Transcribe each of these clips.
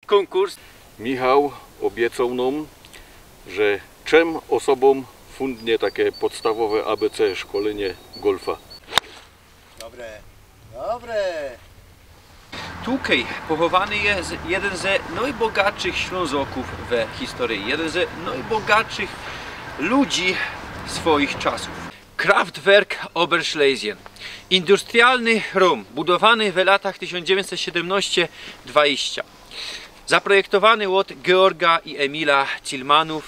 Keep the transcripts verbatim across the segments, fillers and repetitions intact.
Kōnkurs. Michał ôbiecoł nōm, że trzym ôsobōm fundnie take podstawowe A B C szkolynie golfa. Dobre, dobre. Tukej pochowany je z-, jedyn ze nojbogatszych Ślōnzokōw we historyji, jedyn ze nojbogatszych ludzi swojich czasōw. Kraftwerk Oberschlesien. Industrialny rōm, budowany we latach tysiōnc dziewiyńćset siedymnŏście dwadzieścia. Zaprojektowany ôd Georga i Emila Zillmannōw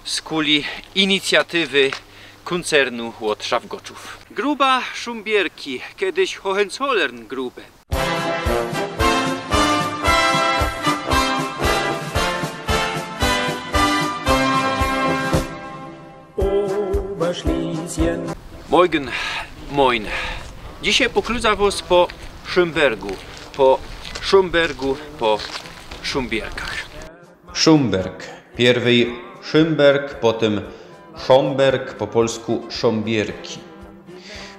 z kuli inicjatywy kōncernu ôd Szafgoczōw. Gruba Szumbierki, kejś Hohenzollern Grube. Oberschlesien. Moin, moin. Dzisiej pokludza wŏs po Szumbergu, po Szumbergu, po Szumbierkach. Szumberg. Piyrwyj Szymberg, potym Szomberg, po polsku Szōmbierki.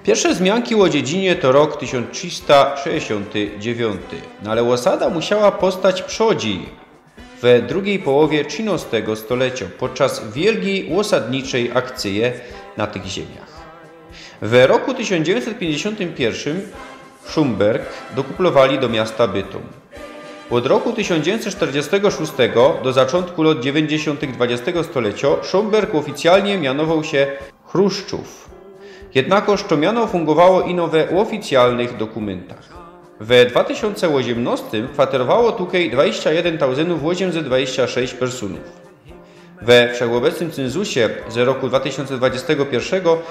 Piyrsze zmianki ô dziedzinie to rok tysiōnc trzysta sześćdziesiōnty dziewiōnty, no ale ôsada musiała postać przodzij, we drugij połowie trzinŏstego stolecjo, podczas wielgij ôsadniczej akcyje na tych ziymniach. We roku tysiōnc dziewiyńćset piyńćdziesiōntym piyrszym Szumberg dokuplowali do miasta Bytōm. Ôd roku tysiōnc dziewiyńćset sztyrdziestego szōstego do zaczōntku lŏt dziewiyńćdziesiōntych dwadzieścia stolecjo Szumberg ôficjalnie mianowoł sie Chruszczōw. Jednakoż to miano fungowało ino we ôficjalnych dokōmyntach. We dwa tysiōnce ôziymnŏstym kwaterowało tukej dwadzieścia jedyn tauzyndōw ôziymset dwadzieścia sześć personōw. We wszechôbecnym cynzusie ze roku dwa tysiōnce dwadzieścia piyrszego,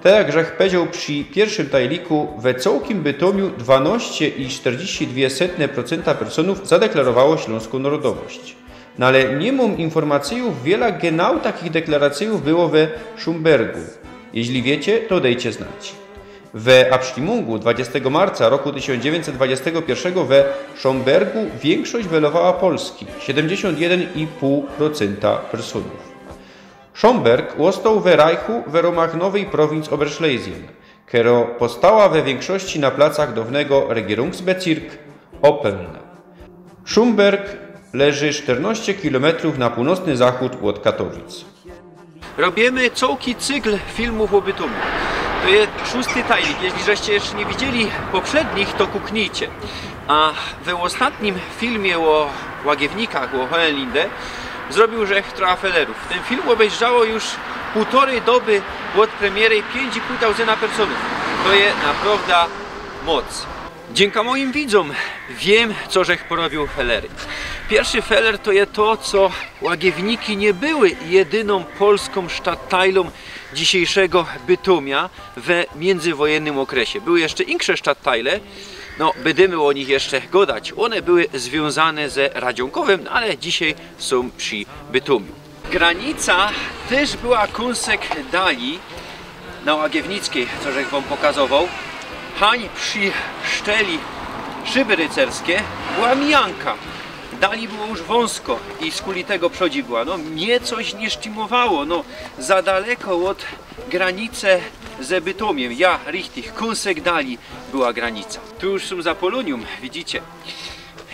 tak jak żech pedzioł przi piyrszym tajliku, we cołkim Bytōmiu dwanŏście i sztyrdzieści dwie setne procynta personōw zadeklarowało ślōnskõ nŏrodowość. No ale niy mōm informacyjōw, wiela genau takich deklaracyjōw było we Szumbergu. Jeźli wiycie, to dejcie znać. We abstimmōngu dwadzieścia marca roku tysiōnc dziewiyńćset dwadzieścia piyrszego we Szombergu wiynkszość welowała Polski, siedymdziesiōnt jedyn i pōł procynta personōw. Szomberg ôstoł we Reichu we rōmach nowyj prowinc Oberschlesien, kero powstała we wiynkszości na placach downego Regierungsbezirk Oppeln. Szumberg leży sztyrnŏście kilometrōw na pōłnocny zachōd ôd Katowic. Robiymy cołki cykl filmōw ô Bytōmiu. To je szōsty tajlik. Jeźli żeście jeszcze niy widzieli poprzednich, to kuknijcie. A we ôstatnim filmie ô łagiewnikach, ô Hohenlinde, zrobiōł żech trocha felerōw. Tyn film ôbejrzało już pōłtorej doby ôd premiery piyńć i pōł tauzyna personōw. To je naprŏwda moc. Dziynka mojim widzōm wiym, co żech porobiył felery. Piyrszy feler to je to, co łagiewniki niy były jedynōm polskōm sztattajlōm dzisiyjszego Bytōmia we miyndzywojennym ôkresie. Były jeszcze insze sztattajle, no, bydymy ô nich jeszcze godać. Ône były zwiōnzane ze Radziōnkowym, no, ale dzisiyj sōm przi Bytōmiu. Granica tyż była kōnsek dalij, na Łagiewnickiej, co żech wōm pokazowoł. Hań przi szteli Szyby Rycerske była mijanka. Dalij było już wōnsko i skuli tego przodzi była. No, mie coś niy sztimowało, no, za daleko ôd granice ze Bytōmiym. Ja, richtig, kōnsek dalij była granica. Tu już sōm za Polōniōm, widzicie.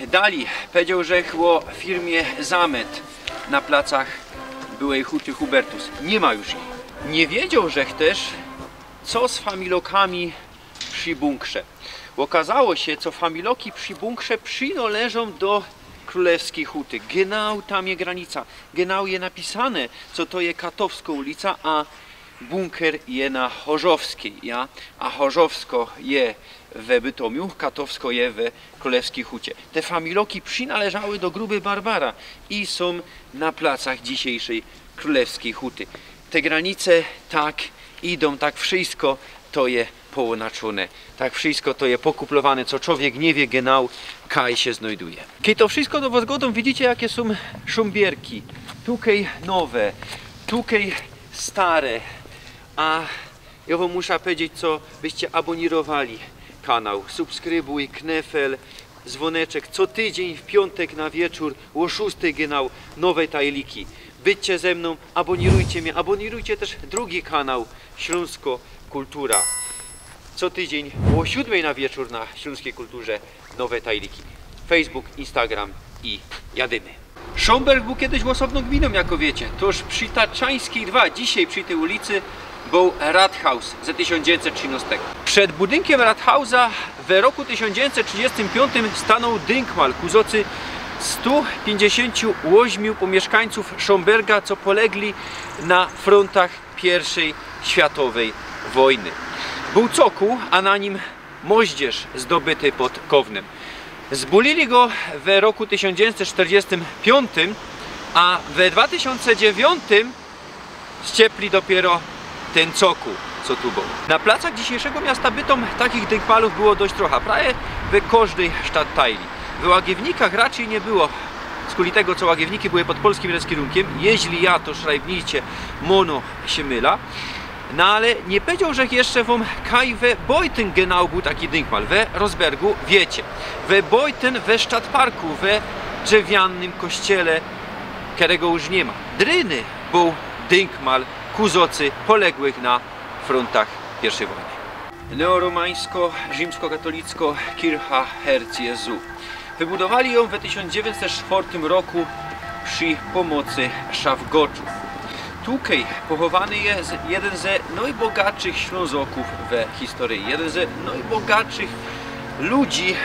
Dalij, pedzioł żech ô firmie Zamet na placach byłej huty Hubertus. Niy ma już jij. Niy wiedzioł żech tyż, co z familokami przi bunkrze. Ôkazało sie, co familoki przi bunkrze przinŏleżōm do Krōlewskij Huty. Genau tam je granica. Genau je napisane, co to je Katowsko ulica, a bunker je na Chorzowskij, ja? A Chorzowsko je we Bytōmiu, Katowsko je we Krōlewskij Hucie. Te familoki przinŏleżały do Grubyj Barbara i sōm na placach dzisiyjszyj Krōlewskij Huty. Te granice tak idōm, tak wszysko to je połōnaczōne. Tak wszysko to je pokuplowōne, co czowiek niy wiy genau, kaj sie znojduje. Kej to wszysko do wŏs godōm, widzicie, jake sōm Szumbierki. Tukej nowe, tukej stare. A jŏ wōm musza pedzieć, co byście abōnirowali kanał. Subskrybuj, knefel, zwōneczek. Co tydziyń w piōntek na wieczōr ô szōstyj genau nowe tajliki. Bydźcie ze mnōm, abōnirujcie mie, abōnirujcie tyż drugi kanał Ślōnsko Kultura. Co tydziyń ô siōdmyj na wieczōr na Ślōnskij Kulturze nowe tajliki. Facebook, Instagram, i jadymy. Szomberg bōł kejś ôsobnōm gminōm, jako wiycie. Tōż przi Tatrzańskij dwa, dzisiej przi tyj ulicy, bōł Rathaus ze tysiōnc dziewiyńćset trzynŏstego. Przed budynkiym Rathausa we roku tysiōnc dziewiyńćset trzidziestym piōntym stanōł dynkmal ku zŏcy stu piyńćdziesiōnciu ôźmiu pōmiyszkańcōw Szomberga, co polegli na frōntach piyrwszyj światowyj wojny. Bōł cokōł, a na nim moździerz zdobyty pod Kownym. Zbulili go we roku tysiōnc dziewiyńćset sztyrdziestym piōntym, a we dwa tysiōnce dziewiyńtym ściepli dopiyro tyn cokōł, co tu bōł. Na placach dzisiejszego miasta Bytōm takich dynkmalōw było dość trocha, prawie we kożdyj sztadtajli. We Łagiewnikach raczyj niy było, skuli tego, co Łagiewniki były pod polskim reskierunkiym, jeźli ja, to szrajbnijcie, mono sie myla. No ale niy powiedzioł żech jeszcze wōm, kaj we Bojtyn genau bōł taki dynkmal, we Rosbergu, wiycie. We Bojtyn, we Stadtparku, we drzewiannym kościele, kerego już niy ma. Dryny bōł dynkmal ku zŏcy poległych na frōntach piyrwszyj wojny. Neoromańsko-rzimskokatolicko Kircha Herz Jezu. Wybudowali jōm we tysiōnc dziewiyńćset sztyrdziestym roku przi pōmocy Szafgoczōw. Tukej pochowany je z-, jedyn ze nojbogatszych Ślōnzokōw we historyji, jedyn ze nojbogatszych ludzi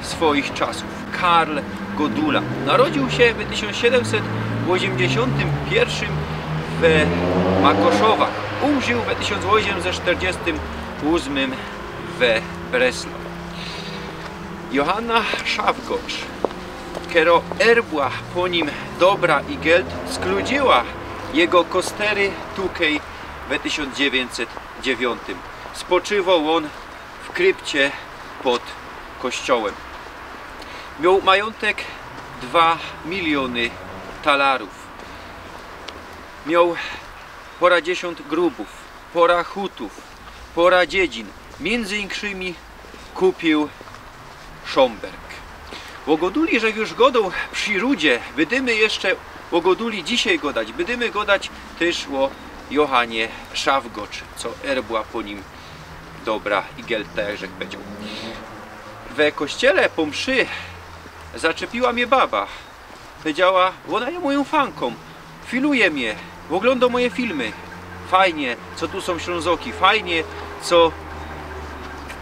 swoich czasōw, Karl Godula. Narodziōł sie we tysiōnc siedymset ôziymdziesiōntym piyrwszym we Makoszowach. Umrził we tysiōnc ôziymset sztyrdziestym ôsmym we Breslau. Johanna Szafgocz, kero erbła po nim dobra i geld, skludziyła jego kostery tukej we tysiōnc dziewiyńćset dziewiyńtym. Spoczywoł ôn w krypcie pod kościołym. Mioł majōntek dwa miliōny talarōw. Mioł pora dziesiōnt grubōw, pora hutōw, pora dziedzin. Miyndzy inkszymi kupiōł Szomberg. Ô Goduli żech już godoł przi rudzie, bydymy jeszcze ô Goduli dzisiej godać, bydymy godać tyż ô Johanie Szafgocz, co erbła po nim dobra i geld, tak jak żech powiedzioł. We kościele po mszy zaczepiła mie baba. Powiedziała, ôna je mojōm fankōm, filuje mie, ôglōndo moje filmy. Fajnie, co tu sōm Ślōnzoki, fajnie, co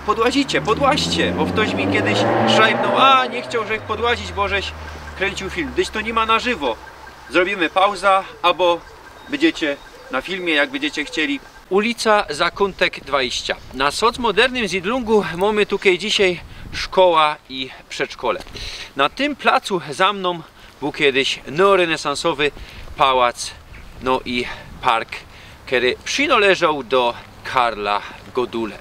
podłazicie, podłaźcie, bo ftoś mi kedyś szrajbnōł, a niy chcioł żech podłazić, bo żeś krynciył film. Dyć to niy ma na żywo. Zrobiymy pauza, abo bydziecie na filmie, jak bydziecie chcieli. Ulica Zakōntek dwadzieścia. Na socmodernym zidlōngu mōmy tukej dzisiej szkoła i przedszkole. Na tym placu za mnōm bōł kedyś neorenesansowy pałac, no i park, kery przinŏleżoł do Karla Godule.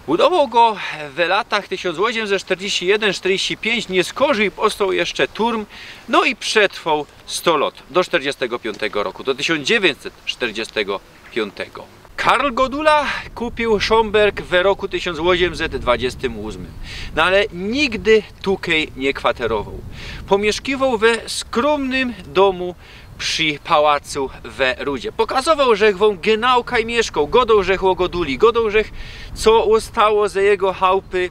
Budowoł go we latach tysiōnc ôziymset sztyrdziści jedyn sztyrdziści piyńć, niy skorzij postoł jeszcze turm, no i przetrwoł sto lŏt, do sztyrdziestego piyōntego roku, do tysiōnc dziewiyńćset sztyrdziestego piyōntego. Karl Godula kupiył Szomberg we roku tysiōnc ôziymset dwadziestym ôsmym, no ale nigdy tukej niy kwaterowoł. Pōmiyszkiwoł we skrōmnym dōmu przi pałacu we Rudzie. Pokazowoł żech wōm genau kaj miyszkoł, godoł żech ô Goduli, godoł żech, co ôstało ze jego chałpy,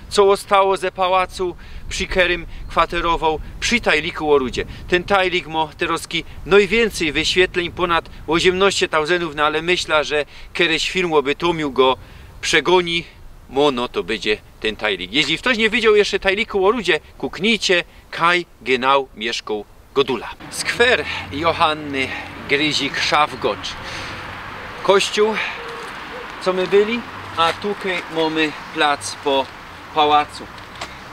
co ôstało ze pałacu, przi kerym kwaterowoł, przi tajliku ô Rudzie. Tyn tajlik mŏ terŏzki nojwiyncyj wyświetlyń, pōnad ôziymnŏście tauzyndōw, no ale myśla, że kedyś film ô Bytōmiu go przegōni, mŏ, no to bydzie tyn tajlik. Jeźli ftoś niy widzioł jeszcze tajliku ô Rudzie, kuknijcie, kaj genau miyszkoł Godula. Skwer Johanny Gryzik-Szafgocz. Kościōł, co my byli, a tukej mōmy plac po pałacu.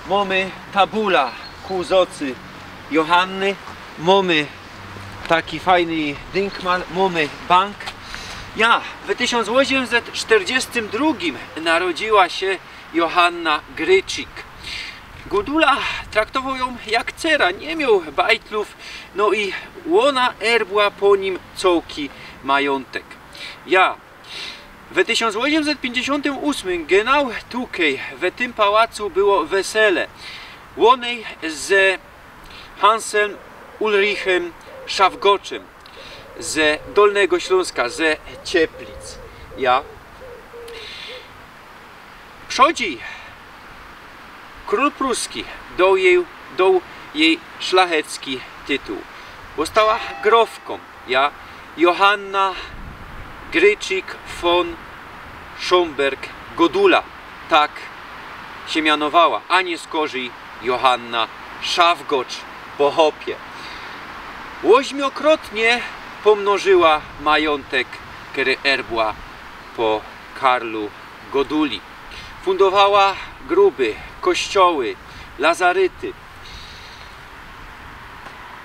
Mōmy tabula ku zŏcy Johanny, mōmy taki fajny dynkmal, mōmy bank. Ja, w tysiōnc ôziymset sztyrdziestym drugim narodziła sie Johanna Gryzik. Godula traktowoł jōm jak cera, niy mioł bajtlōw, no i ôna erbła po nim cołki majōntek. Ja, w tysiōnc ôziymset piyńćdziesiōntym ôsmym genau tukej, w tym pałacu było wesele. Ônej ze Hansem Ulrichym Szafgoczym ze Dolnego Ślōnska, ze Cieplic. Ja. Przodzi król pruski doł, doł Jeji szlachecki tytuł. Ôstała grofkōm, ja, Johanna Gryczyk von Schomberg-Godula, tak sie mianowała, a niy skorzij Johanna Szafgocz po chopie. Ôźmiokrotnie pōmnożyła majōntek, kery erbła po Karlu Goduli. Fundowała gruby, kościoły, lazaryty.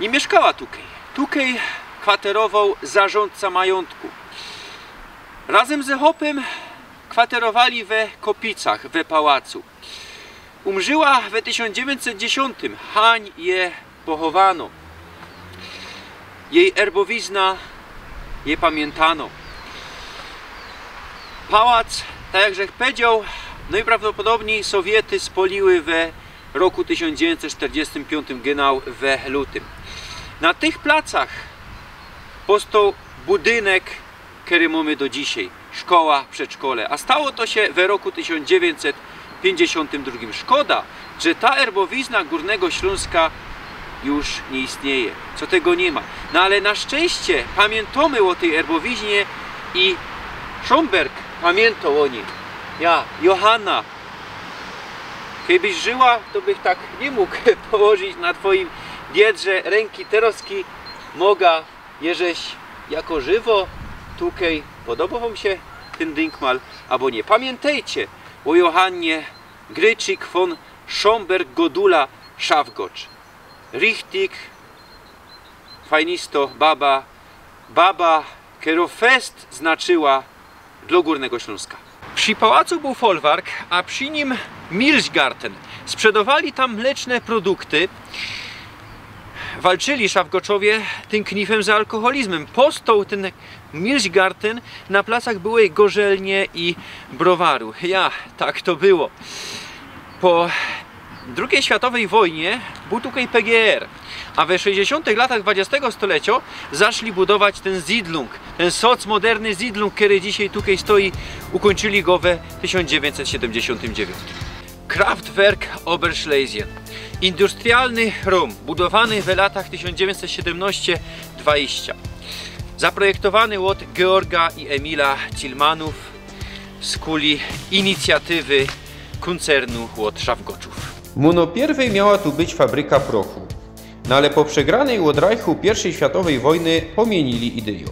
Niy miyszkała tukej. Tukej kwaterowoł zarzōndca majōntku. Razym ze chopym kwaterowali we Kopicach, we pałacu. Umrzyła we tysiōnc dziewiyńćset dziesiōntym, hań je pochowano. Jeji erbowizna je pamiyntano. Pałac, tak jak żech pedzioł, no i prawdopodobnij Sowiety spoliły we roku tysiōnc dziewiyńćset sztyrdziestym piōntym, genau we lutym. Na tych placach powstoł budynek, kery mōmy do dzisiej. Szkoła, przedszkole. A stało to sie we roku tysiōnc dziewiyńćset piyńćdziesiōntym drugim. Szkoda, że ta erbowizna Gōrnego Ślōnska już niy istnieje, co tego niy ma. No ale na szczynście pamiyntōmy ô tyj erbowiźnie i Schomberg pamiyntał ô nij. Ja, Johanna, kejbyś żyła, to bych tak niy mōg położyć na twojim biedrze rynki. Terŏzki moga, jeżeś jako żywo tukej, podobŏ wōm sie tyn dynkmal abo niy. Pamiyntejcie ô Johannie Gryczyk von Schomberg-Godula Szafgocz. Richtig fajnisto baba, baba, kerŏ fest znaczyła dlŏ Gōrnego Ślōnska. Przi pałacu bōł folwark, a przi nim Milchgarten. Sprzedowali tam mleczne produkty. Walczyli Szafgoczowie tym knifym z alkoholizmym. Powstoł tyn Milchgarten na placach byłej gorzelnie i browaru. Ja, tak to było. Po drugij światowyj wojnie bōł tukej P G R, a we szejśćdziesiōntych latach dwadziestego stoleciŏ zaczli budować tyn Siedlung, tyn socmoderny Siedlung, kery dzisiej tukej stoi, ukōńczyli go we tysiōnc dziewiyńćset siedymdziesiōntym dziewiyntym. Kraftwerk Oberschlesien. Industrialny rōm, budowany we latach tysiōnc dziewiyńćset siedymnŏście dwadziścia. Zaprojektowany ôd Georga i Emila Thielmanōw, z kuli inicjatywy kōncernu ôd Szafgoczōw. Mōno piyrwyj miała tu być fabryka prochu, no ale po przegranej ôd Reichu piyrwszyj światowyj wojny pōmiynili idejŏ.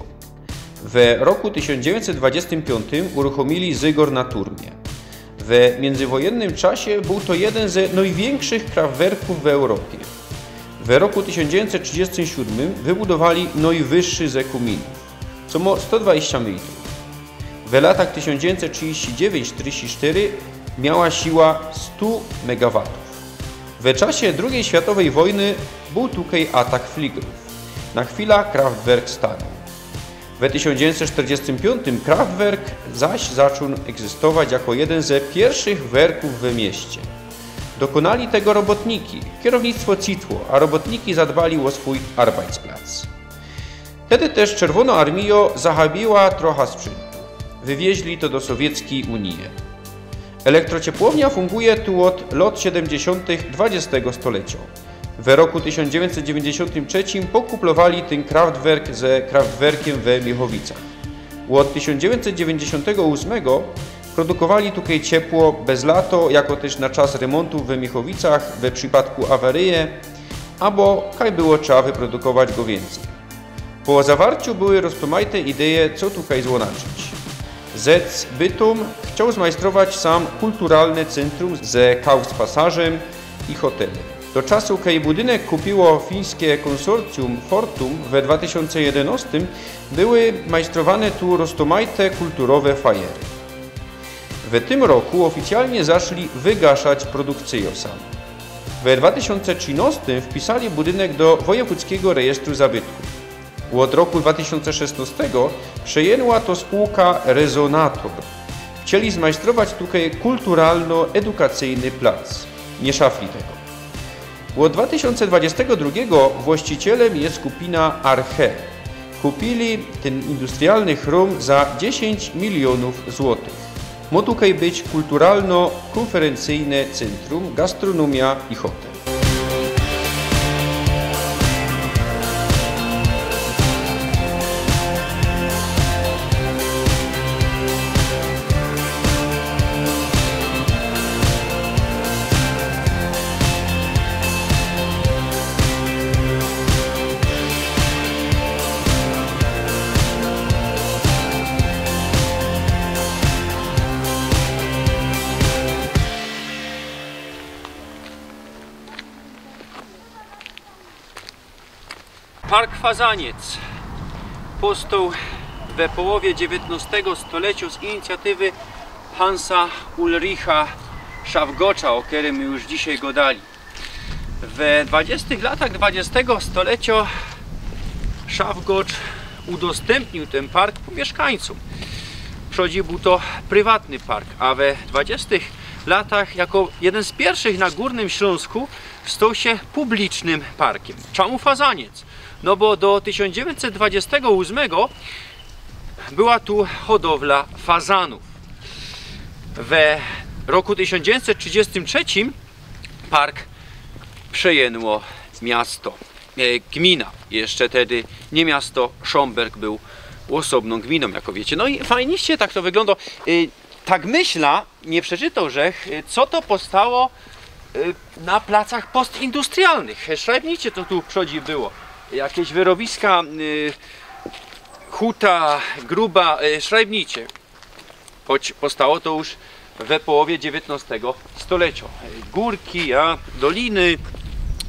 We roku tysiōnc dziewiyńćset dwadziestym piōntym uruchōmili zygor na turmie. We miyndzywojennym czasie bōł to jedyn ze nojwiynkszych kraftwerkōw w Europie. We roku tysiōnc dziewiyńćset trzidziestym siódmym wybudowali nojwyższy ze kōminōw, co mo sto dwadziścia mejtrōw. We latach tysiōnc dziewiyńćset trzidziści dziewięć trzidziści sztyry miała siła stu megawatōw. We czasie drugij światowyj wojny bōł tukej atak fligrōw. Na chwila kraftwerk stanōł. We tysiōnc dziewiyńćset sztyrdziestym piōntym kraftwerk zaś zaczōn egzystować jako jedyn ze piyrwszych werkōw we mieście. Dokōnali tego robotniki, kierownictwo citło, a robotniki zadbali ô swōj Arbeitsplatz. Tedy tyż Czerwōnŏ Armijŏ zachabiła trocha sprzyntu. Wywieźli to do Sowieckij Unije. Elektrociepłownia funguje tu ôd lŏt siedymdziesiōntych dwadziestego stoleciŏ. We roku tysiōnc dziewiyńćset dziewiyńćdziesiōntym trzecim pokuplowali tyn kraftwerk ze kraftwerkiym we Miechowicach. Ôd tysiōnc dziewiyńćset dziewiyńćdziesiōntego ôsmego produkowali tukej ciepło bez lato, jako tyż na czas remōntōw we Miechowicach, we przipadku awaryje, abo kaj było trzeba wyprodukować go wiyncyj. Po zawarciu były roztōmajte ideje, co tukej zônaczyć. Zec Bytōm chcioł zmajstrować sam kulturalne cyntrum ze Kaufpasażym i hotelym. Do czasu, kej budynek kupiło fińske kōnsorcjum Fortum we dwa tysiōnce jedynŏstym, były majstrowane tu roztōmajte kulturowe fajery. We tym roku ôficjalnie zaczli wygaszać produkcyjŏ sam. We dwa tysiōnce trzynŏstym wpisali budynek do Wojewōdzkigo Rejestru Zabytku. Ôd roku dwa tysiōnce szesnŏstego przejyńła to spōłka Resonator. Chcieli zmajstrować tukej kulturalno-edukacyjny plac. Niy szafli tego. Ôd dwa tysiōnce dwadziestego drugigo właścicielym je skupina Arche. Kupili tyn industrialny chrōm za dziesiyńć milionōw złotych. Mo tukej być kulturalno-kōnferyncyjne cyntrum, gastronomia i hotel. Park Fazaniec powstał we połowie dziewiytnostego stolecio z inicjatywy Hansa Ulricha Szafgocza, o kerym my już dzisiej godali. We dwudziestych latach dwudziestego stolecio Szafgocz udostępnił ten park mieszkańcom. Przodzi bōł to prywatny park, a we dwudziestych latach jako jeden z piyrszych na Górnym Ślōnsku stał sie publicznym parkiem. Czamu Fazaniec? No bo do tysiōnc dziewiyńćset dwudziestego ōsmego była tu hodowla fazanōw. We roku tysiōnc dziewiyńćset trzidziestym trzecim park przejęło miasto, e, gmina. Jeszcze tedy niy miasto, Szōmberg bōł ôsobnōm gminōm, jako wiycie. No i fajniście tak to wyglōndo. E, tak myśla, niy przeczytoł żech, e, co to powstało, e, na placach postindustrialnych. Szrajbnicie to tu przodzi było. Jakeś wyrobiska, e, Huta, Gruba, e, Szrajbnicie. Choć powstało to już we połowie dziewiytnostego stolecio. E, gōrki, a, doliny.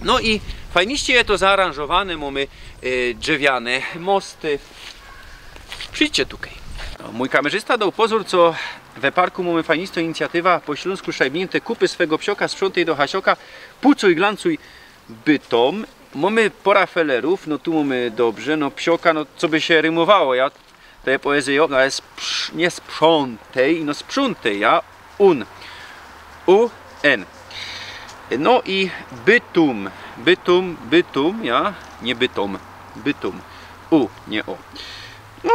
No i fajniście je to zaaranżowane, mōmy, e, drzewiane mosty. Przijdźcie tukej. No, mōj kamerzysta doł pozōr, co we parku mōmy fajnistõ inicjatywa, po ślōnsku szrajbniynte: kupy swego psioka, sprzątej do Hasioka, pucuj, glancuj, bytōm. Mōmy pora felerōw, no tu mōmy dobrze, no psioka, no co by sie rymowało, ja, to je poezyjōm, no ale sprz-, niy sprzątej, no sprzątej, ja, un, u, n. No i bytōm, bytōm, bytōm, ja, niy bytōm, bytōm, u, niy o. No,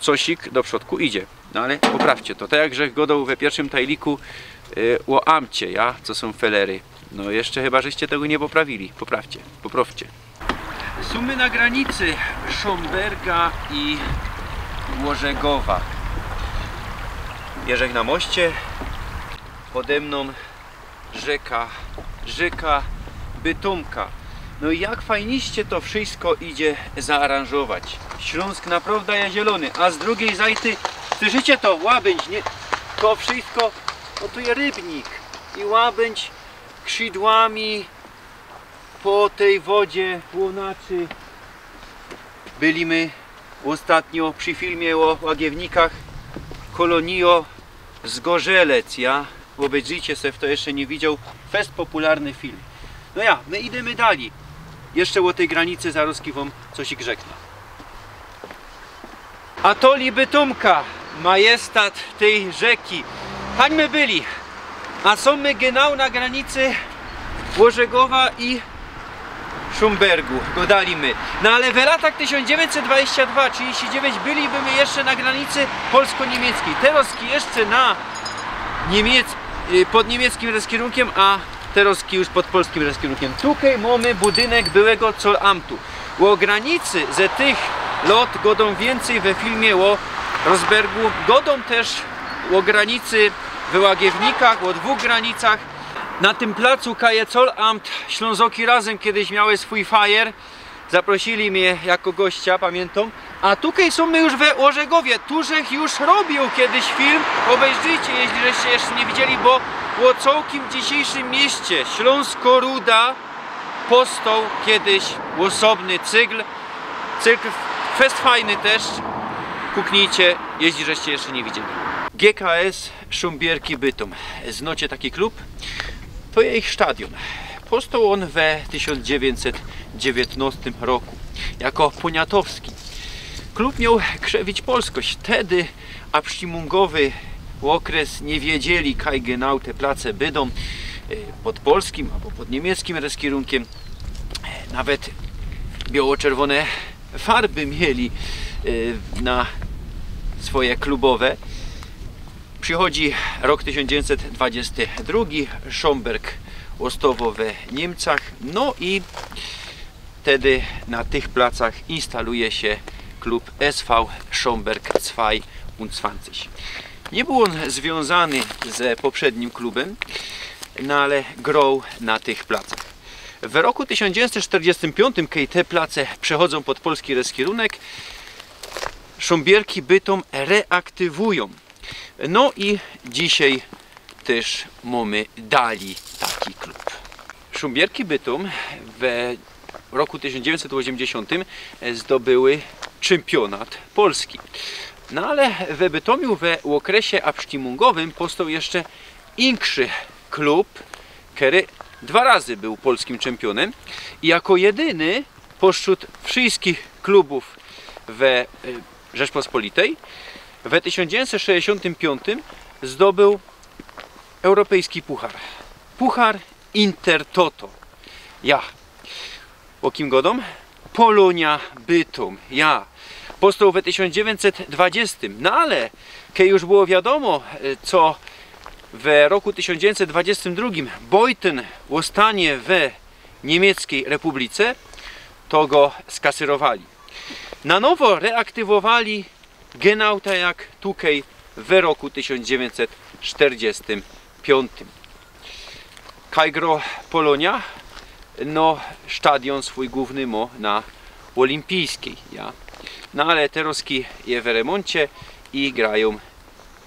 cosik do przodku idzie. No ale poprawcie to. Tak jak żech godoł we piyrszym tajliku, y, ô amcie, ja, co sōm felery. No jeszcze chyba żeście tego niy poprawili. Poprawcie, poprawcie. Sōm my na granicy Szōmberga i Ôrzegowa. Jeżech na moście, pode mnōm rzeka, rzeka Bytōmka. No i jak fajniście to wszystko idzie zaaranżować. Ślōnsk naprŏwdã je zielōny, a z drugij zajty, słyszycie to, łabędź, niy? To wszystko, no tu je rybnik i łabędź skrzidłami po tyj wodzie łonaczy. Byli my ôstatnio przi filmie ô łagiewnikach. Kolonio Zgorzelec, ja? Ôbezdrzijcie se, fto jeszcze niy widział. Fest popularny film. No ja, my idymy dalij. Jeszcze ô tyj granicy zarŏzki wōm cosik rzeknã. A to je Bytōmka, majestat tyj rzeki. Hań my byli. A sōm my genau na granicy Ôrzegowa i Szōmbergu, godali my. No ale we latach tysiōnc dziewiyńćset dwadzieścia dwa, trzidziści dziewiyńć byli by my jeszcze na granicy polsko-niymieckyj. Terŏzki jeszcze na Niymiec-, y, pod niymieckim reskierunkiym, a terŏzki już pod polskim reskierunkiym. Tukej mōmy budynek byłego Zollamtu. Ô granicy ze tych lŏt godōm wiyncyj we filmie ô Rosbergu. Godōm tyż ô granicy we Łagiewnikach, ô dwōch granicach. Na tym placu, kaj je Zollamt, Ślōnzoki Razem kedyś miały swōj fajer. Zaprosili mie jako gościa, pamiyntōm. A tukej sōm my już we Ôrzegowie. Tu żech już robiył kedyś film. Ôbezdrzijcie, jeźli żeście jeszcze niy widzieli, bo ô cołkim dzisiyjszym mieście. Ślōnsko Ruda. Powstoł kedyś ôsobny cykl. Cykl fest fajny tyż. Puknijcie, jeźli żeście jeszcze niy widzieli. G K S Szōmbierki Bytōm. Znŏcie taki klub? To je ich stadiōn. Powstoł ôn we tysiōnc dziewiyńćset dziewiyńtnŏstym roku jako poniatowski. Klub mioł krzewić polskość. Tedy abstimmōngowy ôkres, niy wiedzieli, kaj genau te place bydōm, e, pod polskim abo pod niymieckim reskierunkiym. E, nawet bioło-czerwōne farby mieli, e, na swoje klubowe. Przichodzi rok tysiōnc dziewiyńćset dwadzieścia drugi, Szōmberg ôstowo we Niymcach, no i Tedy na tych placach instaluje sie klub S V Szōmberg zweiundzwanzig. Niy bōł ôn zwiōnzany ze poprzednim klubym, no ale groł na tych placach. W roku tysiōnc dziewiyńćset sztyrdziestym piōntym, kej te place przechodzōm pod polski reskierunek, Szōmbierki Bytōm reaktiwujōm. No i dzisiej tyż mōmy dali taki klub. Szōmbierki Bytōm we W roku tysiōnc dziewiyńćset ôziymdziesiōntym zdobyły czympiōnat Polski. No ale we Bytomiu we ôkresie absztimungowym powstoł jeszcze inkszy klub, kery dwa razy bōł polskim czympiōnym i jako jedyny pośród wszyjskich klubōw we y, Rzeczpospolitej we tysiōnc dziewiyńćset sześćdziesiōntym piōntym zdobył europejski puchar. Puchar Intertoto. Ja. Ô kim godōm? Polonia Bytōm. Ja. Powstoł we tysiōnc dziewiyńćset dwadziestym. No ale kej już było wiadōmo, y, co we roku tysiōnc dziewiyńćset dwadziestym drugim Beuthen ôstanie we niymieckyj republice, to go skasyrowali. Na nowo reaktywowali genau tak jak tukej we roku tysiōnc dziewiyńćset sztyrdziestym piōntym. Kaj gro Polonia? No, sztadiōn swōj głōwny mo na Ôlympijskij, ja. No ale terŏzki je we remōncie i grajōm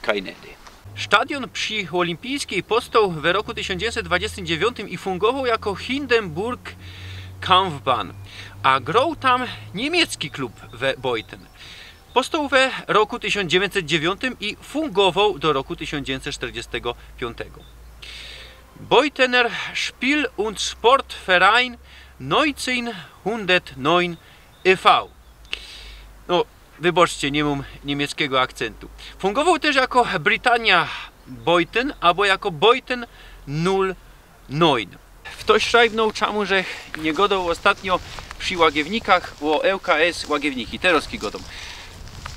kaj nedy. Sztadiōn przi Ôlympijskij powstoł we roku tysiōnc dziewiyńćset dwadziestym dziewiōntym i fungowoł jako Hindenburg Kampfbahn, a groł tam niymiecki klub we Beuthen. Powstoł we roku tysiōnc dziewiyńćset dziewiōntym i fungowoł do roku tysiōnc dziewiyńćset sztyrdziestego piōntego. Beuthener Spiel- und Sportverein neunzehnhundertneun e V. No, wybaczcie, niy mōm niymieckigo akcyntu. Fungowoł tyż jako Britannia Beuthen abo jako Beuthen nul neun. Ftoś szrajbnōł, czamu żech niy godoł ôstatnio przi Łagiewnikach ô L K S Łagiewniki. Terŏzki godōm.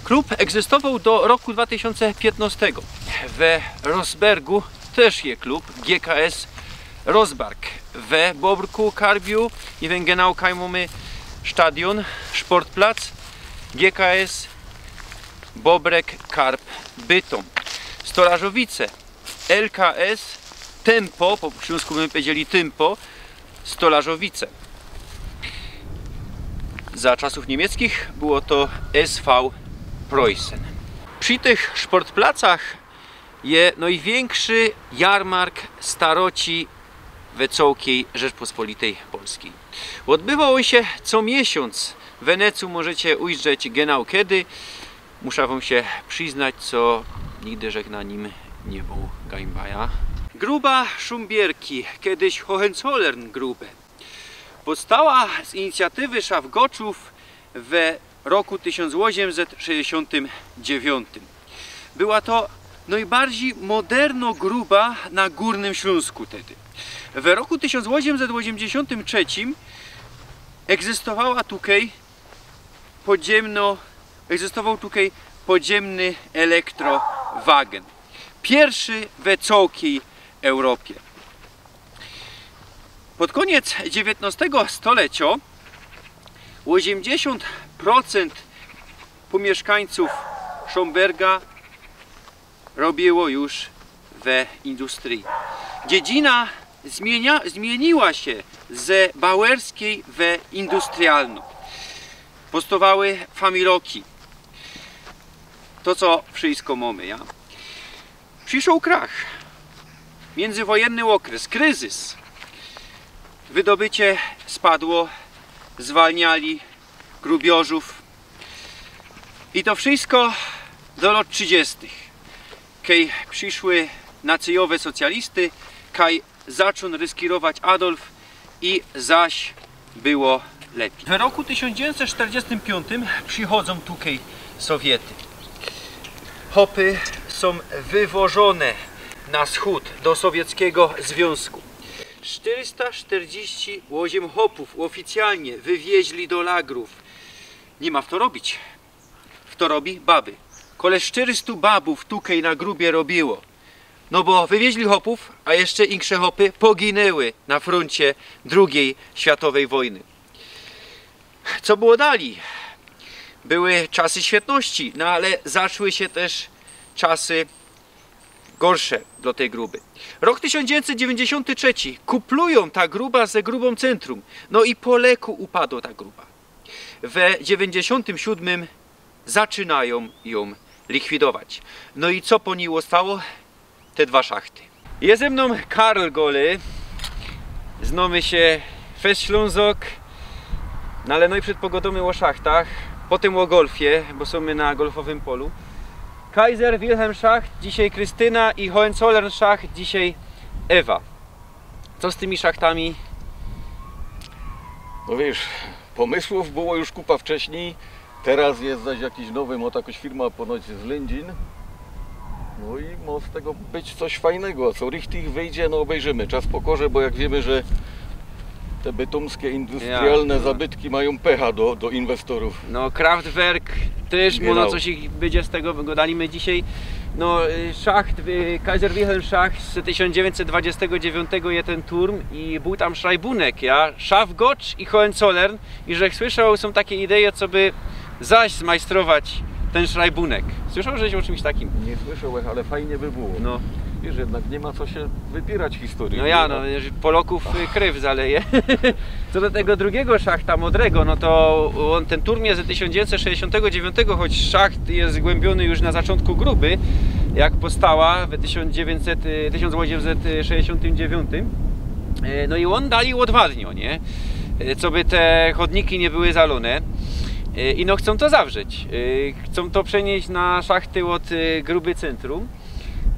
Klub egzystowoł do roku dwa tysiōnce piytnŏstego. We Rosbergu tyż je klub, G K S Rosberg. We Bobrku, Karbiu, niy wiym genau kaj mōmy sztadiōn, szportplac, G K S Bobrek Karp Bytōm. Stolarzowice, L K S Tympo, po ślōnsku bymy powiedzieli Tympo, Stolarzowice. Za czasōw niymiecczich było to S V Preußen. Przi tych szportplacach je nojwiynkszy jarmark staroci we cołkij Rzeczpospolitej Polskij. Ôdbywŏ ôn sie co miesiōnc. W Wenecyju możecie ujrzeć genau kedy. Musza wōm sie prziznać, co nigdy żech na nim niy bōł gańbaja. Gruba Szumbiyrki, kedyś Hohenzollern-Grube, powstała z inicjatywy Szafgoczōw we roku tysiōnc ôziymset sześćdziesiōntym dziewiōntym. Była to nojbardzij modernŏ gruba na Gōrnym Ślōnsku tedy. We roku tysiōnc ôziymset ôziymdziesiōntym trzecim egzystowała tukej podziymnŏ, egzystowoł tukej podziymny elektrowagen. Piyrszy we cołkij Europie. Pod kōniec dziewiyntnŏstego stoleciŏ ôziymdziesiōnt procynt pōmiyszkańcōw Szumbiyrka robiło już we industryji. Dziedzina zmienia, zmiyniła sie ze bauerskij we industrialnŏ. Powstowały familoki. To, co wszyjsko mōmy, ja? Prziszoł krach. Miyndzywojenny ôkres, kryzys. Wydobycie spadło, zwalniali grubiorzōw. I to wszyjsko do lŏt trzidziestych, kej prziszły nacyjowe socjalisty, kaj zaczōn ryskirować Adolf i zaś było lepij. We roku tysiōnc dziewiyntset sztyrdziestym piōntym przichodzōm tukej Sowiety. Hopy sōm wywożōne na wschōd do Sowieckigo Zwiōnzku. Sztyrsta sztyrdziści ôziym hopōw ôficjalnie wywieźli do lagrōw. Niy ma fto robić. Fto robi? Baby. Kole sztyrystu babōw tukej na grubie robiło. No bo wywieźli hopōw, a jeszcze inksze hopy poginyły na frōncie drugij światowyj wojny. Co było dalij? Były czasy świetności, no ale zaczły sie tyż czasy gorsze dlŏ tyj gruby. Rok tysiōnc dziewiyntset dziewiyńćdziesiōnty trzeci. Kuplujōm ta gruba ze grubōm Centrum. No i po leku upadło ta gruba. We dziewiyńćdziesiōntym siōdmym zaczynajōm jōm likwidować. No i co po nij ôstało? Te dwa szachty. Je ze mnōm Karl Golle. Znōmy sie fest Ślōnzok. No ale nojprzōd pogodōmy ô szachtach, potym ô golfie, bo sōm my na golfowym polu. Kaiser, Wilhelm Schacht, dzisiej Krystyna i Hohenzollern Schacht, dzisiej Ewa. Co z tymi szachtami? No wiysz, pōmysłōw było już kupa wcześnij, teroz je zaś jakiś nowy, mŏ takŏś firma ponoć z Lyndzin. No i mŏ z tego być coś fajnego, co richtig wyjdzie, no ôbejrzymy. Czas pokorze, bo jak wiymy, że te bytōmske industrialne zabytki majōm pecha do, do inwestorōw. No, Kraftwerk tyż, mōno coś ich bydzie z tego, wygodali my dzisiej. No, y, szacht, y, Kaiser Wilhelm Schacht z tysiōnc dziewiyńćset dwudziestego dziewiątego je tyn turm i bōł tam szrajbunek, ja, Schaffgotsch i Hohenzollern. I żech słyszoł, sōm take ideje, coby zaś zmajstrować tyn szrajbunek. Słyszoł żeś ô czymś takim? Niy słyszołech, ale fajnie by było. No. Wiysz, jednak niy ma co sie wypiyrać historyje. No ja, no, Polokōw, y, kryw zaleje. Co do tego drugigo szachta, modrego, no to ôn, tyn turm je z tysiōnc dziewiyńćset sześćdziesiōntego dziewiōntego, choć szacht je zgłymbiōny już na zaczōntku gruby, jak powstała w tysiōnc dziewiyńćset, y, tysiōnc ôziymset sześćdziesiōntym dziewiōntym. E, no i ôn dalij ôdwadniŏ, nie? E, coby te chodniki niy były zalōne. E, i no chcōm to zawrzeć. E, chcōm to przenieś na szachty ôd, e, gruby centrum.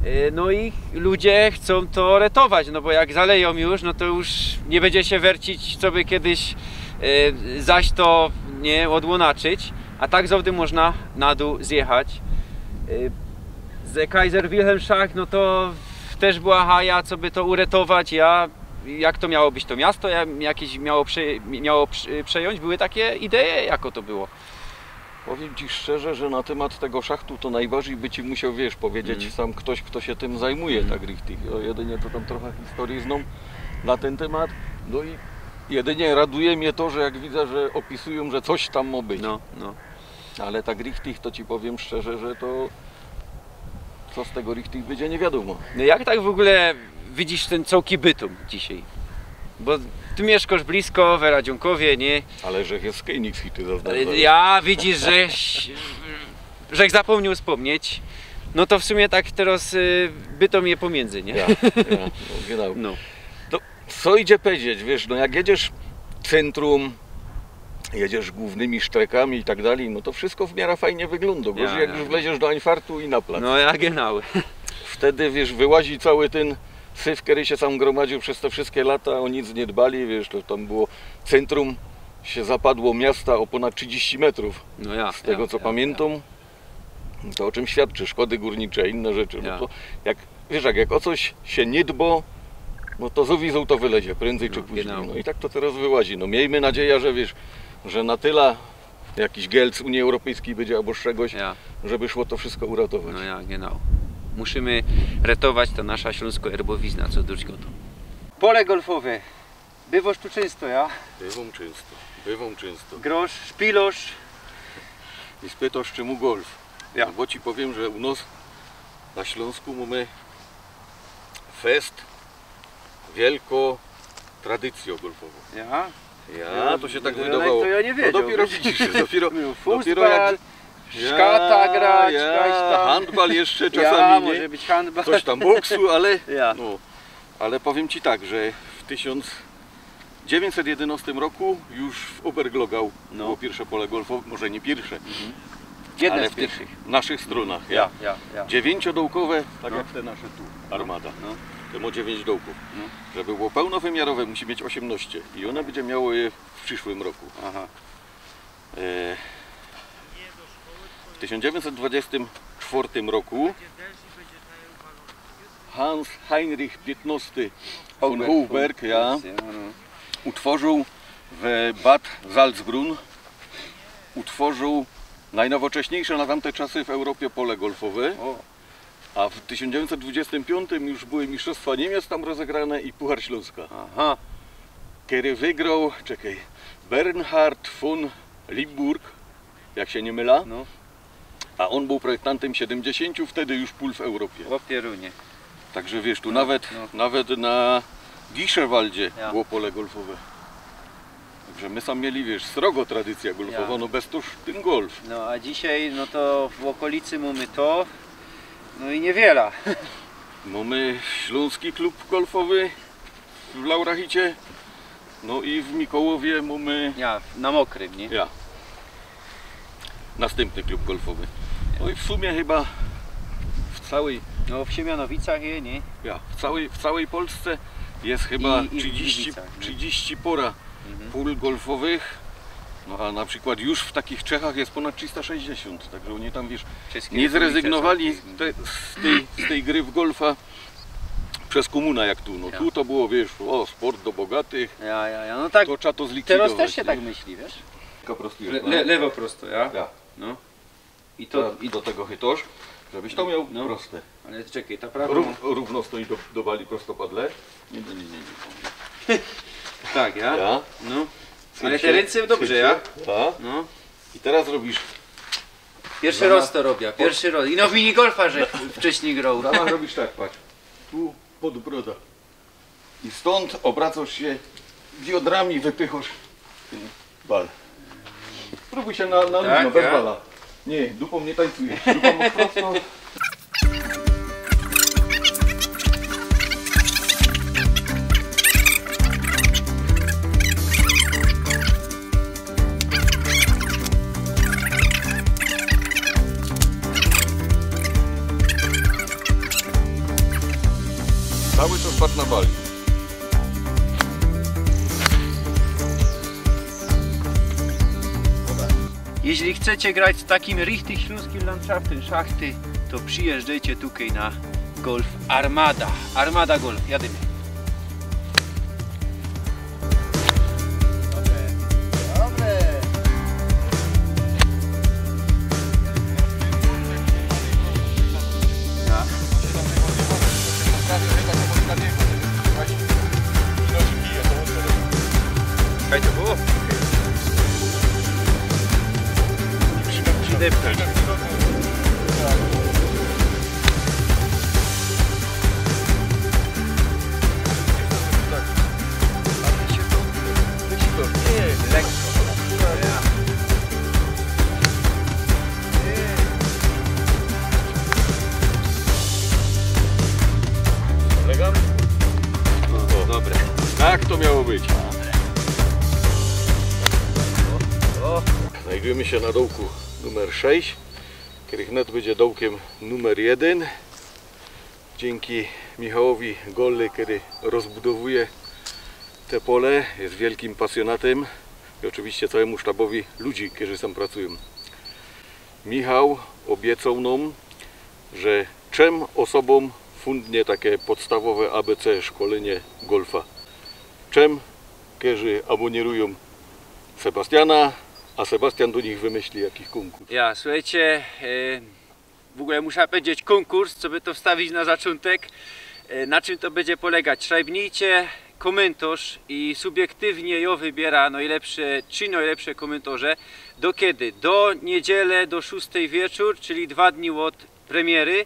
E, no i ludzie chcōm to retować, no bo jak zalejōm już, no to już niy bydzie sie wercić, coby kejś, e, zaś to, nie, ôdłōnaczyć, a tak zŏwdy można na dōł zjechać. E, ze Kaiser Wilhelm Schacht, no to tyż była haja, coby to uretować, ja, jak to miało być to miasto, ja, jakeś miało prze-, miało prze-, przejōńć, były take ideje, jako to było. Powiym ci szczerze, że na tymat tego szachtu to nojbardzij by ci musioł, wiysz, powiedzieć sam ftoś, fto sie tym zajmuje tak richtig. Jŏ jedynie to tam trocha historyje znōm na tyn tymat. No i jedynie raduje mie to, że jak widza, że ôpisujōm, że coś tam mŏ być. No, no. Ale tak richtig to ci powiym szczerze, że to co z tego richtig bydzie, niy wiadōmo. No jak tak w ôgōle widzisz tyn cołki Bytōm dzisiej? Bo ty miyszkŏsz blisko, Wera Dziōnkowie, nie? Ale żech je Kejniks i ty zaznaczałeś. Ja, widzisz, żech, żech zapōmniōł spōmnieć. No to w sumie tak teroz, y, Bytōm je pōmiyndzy, nie? Ja, ja, no, genau. No. To co idzie powiedzieć, wiysz, no jak jedziesz centrum, jedziesz głōwnymi sztrekami i tak dalij, no to wszystko w miarã fajnie wyglōndŏ. Gorzij, jak już wleziesz do Einfartu i na plac. No ja, genau. Wtedy, wiysz, wyłazi cały tyn syf, kery sie sam gromadziōł bez te wszyjske lata, ô nic niy dbali, wiysz, to tam było centrum, sie zapadło miasta ô pōnad trzidziści metrōw. No ja, z tego, co pamiyntam. To ô czym świadczy? Szkody gōrnicze, inne rzeczy. No to jak, wiysz, jak, jak ô coś sie niy dbŏ, no to z ôwizōw to wylezie, prędzyj czy późnij. No i tak to teroz wyłazi. No miejmy nadzieja, że, wiysz, że na tela jakiś geld z Unije Europejskij bydzie abo z czegoś, żeby szło to wszystko uratować. No ja, genau. Musimy retować ta nasza ślōnsko-erbowizna, co dusz godo. Pole golfowe. Bywŏsz tu czynsto, ja? Bywōm czynsto, bywōm czynsto. Grosz, szpilŏsz. I spytŏsz, czy mōm golf. Ja. No bo ci powiym, że u nŏs na Ślōnsku mōmy fest wielkõ tradycyjõ golfowõ. Ja? Ja, to sie tak wydawało. To jo niy wiedzioł. No dopiero widzisz, dopiero, dopiero jak... Szkata grać, ja, handbal jeszcze czasami, może być handbal. Coś tam boksu, ale... Ja. No. Ale powiym ci tak, że w tysiōnc dziewiyńćset jedynŏstym roku już w Oberglogau było piyrsze pole golfowe, może niy piyrsze, ale w tych naszych strōnach, ja. Dziewiyńciodołkowe, tak jak te nasze tu, Armada. Te mŏ dziewiyńć dołkōw. Żeby było pełnowymiarowe, musi mieć ôziymnŏście i ône bydzie miało je w prziszłym roku. Aha. E, w tysiōnc dziewiyńćset dwudziestym czwŏrtym roku Hans Heinrich piętnasty von Houberg, ja, utworził w Bad Salzbrunn, utworził najnowocześniyjsze na tamte czasy w Europie pole golfowe. A w tysiōnc dziewiyńćset dwudziestym piōntym już były Mistrzostwa Niymiec tam rozegrane i Puchar Ślōnska. Aha. Kery wygroł, czekej, Bernhard von Limburg, jak sie niy mylã. No. A ôn bōł projektantym siedymdziesiōnciu wtedy już pól w Europie. Chopie runie. Tak że wiysz, tu nawet, nawet na Gischewaldzie było pole golfowe. Tak że my sam mieli, wiysz, srogo tradycyjõ golfowõ, no bez tōż tyn golf. No a dzisiej, no to w ôkolicy mōmy to, no i niywiela. Mōmy Ślōnski Klub Golfowy w Laurachicie, No i w Mikołowie mamy... Ja, na Mokrym, nie? Ja. Nastympny klub golfowy. No i w sumie chyba w całej... No, w Siemianowicach je, nie? Ja, w całej, w całej Polsce jest chyba I, i w trzydzieści, Gliwicach, nie? trzydzieści pora Mhm. pól golfowych. No a na przykład już w takich Czechach jest ponad trzysta sześćdziesiąt, także oni tam, wiesz, Wszystkie nie te zrezygnowali Gliwice są te, z, tej, z tej gry w golfa przez komunę jak tu. No Ja. tu to było, wiesz, o, sport do bogatych, Ja, ja, ja. No tak, to trzeba to zlikwidować, teraz też się nie? tak myśli, wiesz? Tylko prosto Le, jest, no. le, lewo prosto, ja? Ja. No. I To to... i do tego chytosz, żebyś to miał No. proste. Ale czekaj, ta prawa... Rów, równo stoi do, do bali prostopadle. Nie, nie, nie, nie, nie. Tak, ja? Ja. No. Ale te Skręcie, ręce dobrze, ja? skręcie. Ja. No. I teraz robisz... Pierwszy Dama- raz to robię, pierwszy raz. I no w minigolfa, że wcześniej grał. Dama, robisz tak, patrz. Tu pod broda. I stąd obracasz się, biodrami wypychasz ten bal. Spróbuj się na, na Tak, luźno, bez ja? bala. Nie, dupą nie tańcujesz, dupą masz prosto. Cały czas patrz na bal. Jeśli chcecie grać z takim richtig śląskim landschaftem szachty, to przyjeżdżajcie tutaj na Golf Armada. Armada Golf, jadymy. Kaj to było? Przydeptać. Lekko. Elegancko. O, dobre. Tak to miało być. O, o. Znajdujemy się na dołku numer sześć, który wnet będzie dołkiem numer jeden. Dzięki Michałowi Golly, który rozbudowuje te pole, jest wielkim pasjonatym, i oczywiście całemu sztabowi ludzi, którzy tam pracują. Michał obiecał nam, że trzem osobom fundnie takie podstawowe A B C szkolenie golfa. Trzem, którzy abonierują Sebastiana, a Sebastian do nich wymyśli jakiś konkurs. Ja, słuchajcie, e, w ogóle muszę powiedzieć konkurs, co by to wstawić na zaczątek. E, na czym to będzie polegać? Szrajbnijcie komentarz i subiektywnie ja wybiera najlepsze, trzy najlepsze komentarze. Do kiedy? Do niedzielę, do szóstej wieczór, czyli dwa dni od premiery.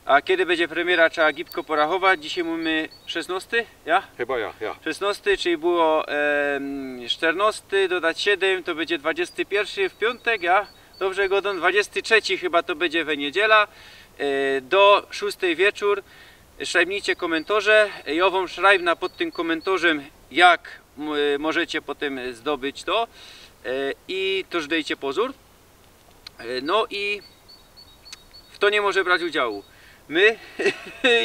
A kiedy będzie premiera, trzeba gibko porachować. Dzisiaj mamy szesnasty, ja? Chyba ja, ja. Szesnasty, czyli było, em, czternasty, dodać siedem, to będzie dwadzieścia jeden w piątek, ja? Dobrze godam, dwadzieścia trzeci chyba to będzie we niedziela, e, do szóstej wieczór. Szrajbnijcie komentarze, ja wam szrajbnã pod tym komentarzem, jak m-, możecie potem zdobyć to, e, i to już dejcie pozór. E, no i w to nie może brać udziału. My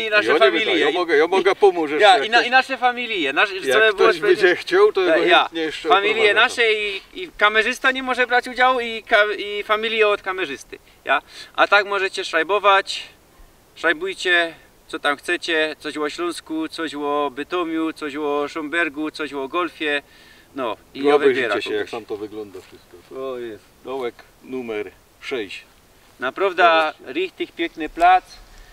i nasze Ja nie familie. Będę, ja mogę, ja mogę pomóc jeszcze, Ja, jak i, na, ktoś, i nasze familie. Nasze, jak całe ktoś włożenie- będzie chciał, to ja go E, ja. chętnie jeszcze Familie oprowadzę tam. Nasze i, i kamerzysta nie może brać udziału i, ka, i familie od kamerzysty. Ja? A tak możecie szrajbować. Szrajbujcie, co tam chcecie, coś o Śląsku, coś o Bytomiu, coś o Szombergu, coś o golfie. No i I ja obejrzyjcie wybiorę się, jak kogoś. Tam to wygląda wszystko. To jest dołek numer sześć. Naprawdę Zobaczcie. Richtig piękny plac.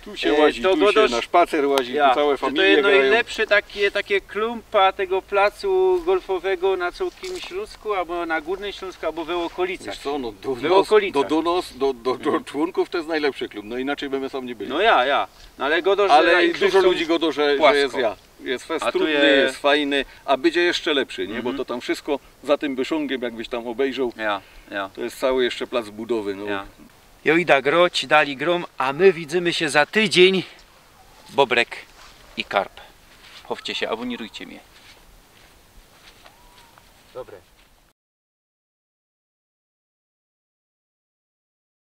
Tu się E, łazi, to tu się godosz- na szpacer łazi, Ja, tu całe że to familie jest grają. Najlepsze takie, takie klumpa tego placu golfowego na całym Śląsku, albo na Górnym Śląsku, albo we okolicach. Wiesz co, no, do, We do, okolicach. do, do, nas, do, do, do Mhm. członków to jest najlepszy klub, no inaczej by my sam nie byli. No ja, ja. No ale godo, że Ale najlepsze dużo są ludzi godo, że, że płasko. jest ja. Jest fest A tu trudny, je- jest fajny, a będzie jeszcze lepszy, nie? Bo Mhm. to tam wszystko za tym wyszongiem, jakbyś tam obejrzał, Ja, ja. to jest cały jeszcze plac budowy, no. Ja. Ja idę groć, dalej grom, a my widzymy się za tydzień. Bobrek i karp. Chowcie się, abonirujcie mnie. Dobre.